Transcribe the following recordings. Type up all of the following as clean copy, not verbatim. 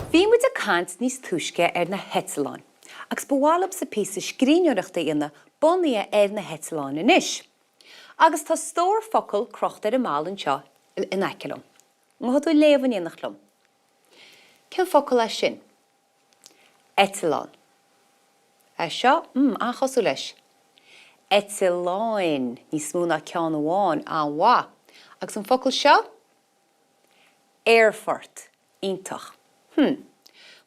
Bhí muid ag caint níos túisce ar na heitleáin agus ba mhaith liomsa píosa scríbhneoireachta a dhéanamh bunaithe ar na heitleáin anois. Agus tá stór focal crochta ar an mballa anseo in aice liom. An ngabhfaidh tú ag léamh in éineacht liom? Cén focal é sin? Eitleán. É seo? Mm, an-chosúil leis. Eitleáin, níos mó ná ceann amháin, an-mhaith. Agus an focal seo? Aerfort. Iontach. Hm.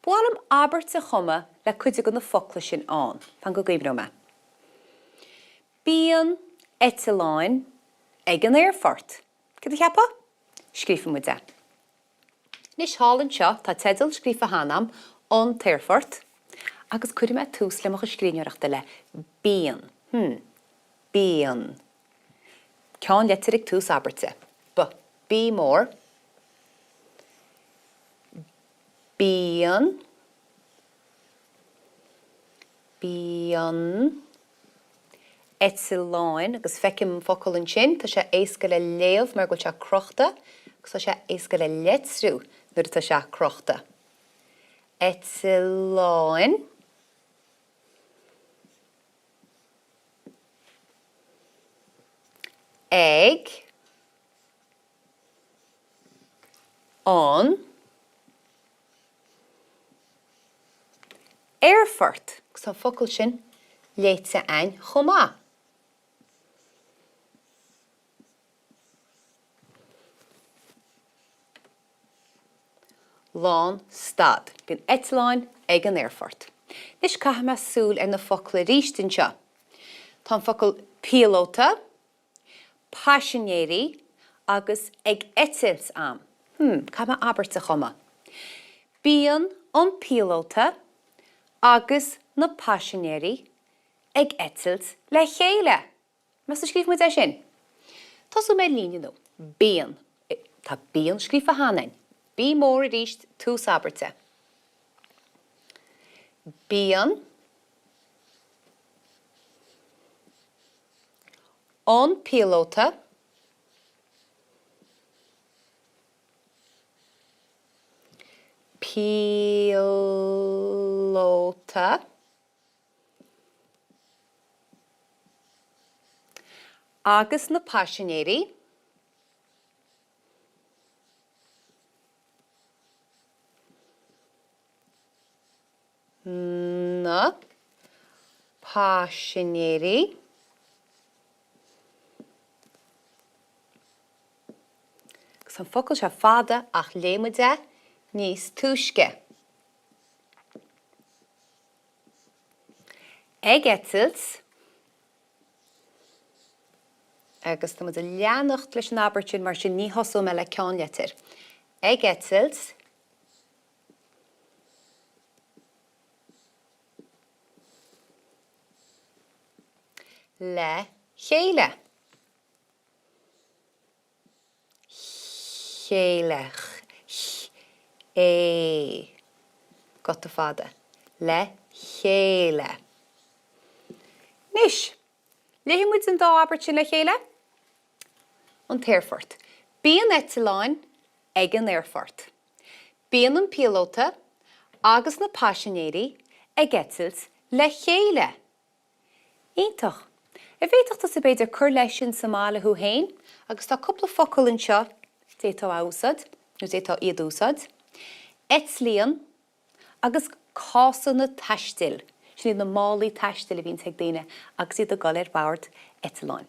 Ba mhaith liom abairt a chumadh le cuid de na focla sin ann. Fan go gcuimhneoidh mé. Bíonn eitleáin ag an aerfort. Céard a cheapfá? Scríobhfaidh muid é. Anois thall anseo tá teideal scríofa cheana agam, An tAerfort, agus cuirfidh mé tús le mo chuid scríbhneoireachta le Bíonn. Hm. Bíonn. Ceannlitir ag tús abairte. B. B mór. Bíonn. Bíonn eitleáin, agus feicim an focal ansin, tá sé éasca le léamh mar go bhfuil sé crochta agus tá sé éasca le leitriú nuair atá sé crochta. Eitleáin. Ag. An. Aerfort, agus tá an focal sin léite a'inn chomh maith. Lán stad. Bíonn eitleáin ag an aerfort. Anois caithfidh mé súil ar na focla arís anseo. Tá an focal píolóta, paisinéirí agus ag eitilt a'm. Hmm, caithfidh mé abairt a chumadh. Bíonn an píolóta agus na paisinéirí ag eitilt le chéile. Meas tú scríobhfaidh muid é sin? Tosóidh mé líne nua. Bíonn. Tá bíonn scríofa cheana a'inn. B mór arís, tús abairte. Bíonn. An píolóta. Píolóta. Agus na paisinéirí. Na paisinéirí. Agus an focal seo fada ach léigh muid é níos túisce. Ag eitilt. Agus tá muid ag leanacht leis an abairt sin mar sin ní thosóidh mé le ceannlitir. Ag eitilt. Le chéile. Chéile. Ch, é. Guta fada. Le chéile. Anois, léifidh muid an dá abairt sin le chéile. An t-aerfort. Bíonn eitleáin ag an aerfort. Bíonn an píolóta agus na paisinéirí ag eitilt le chéile. Iontach! An bhféadfadh tusa b'fhéidir cur leis sin sa mbaile thú féin agus tá cúpla focal anseo d'fhéadfá a úsáid, nó d'fhéadfá iad a úsáid, eitlíonn agus cásanna taistil, sin iad na málaí taistil a bhíonns ag daoine agus iad ag dul ar bord eitleáin.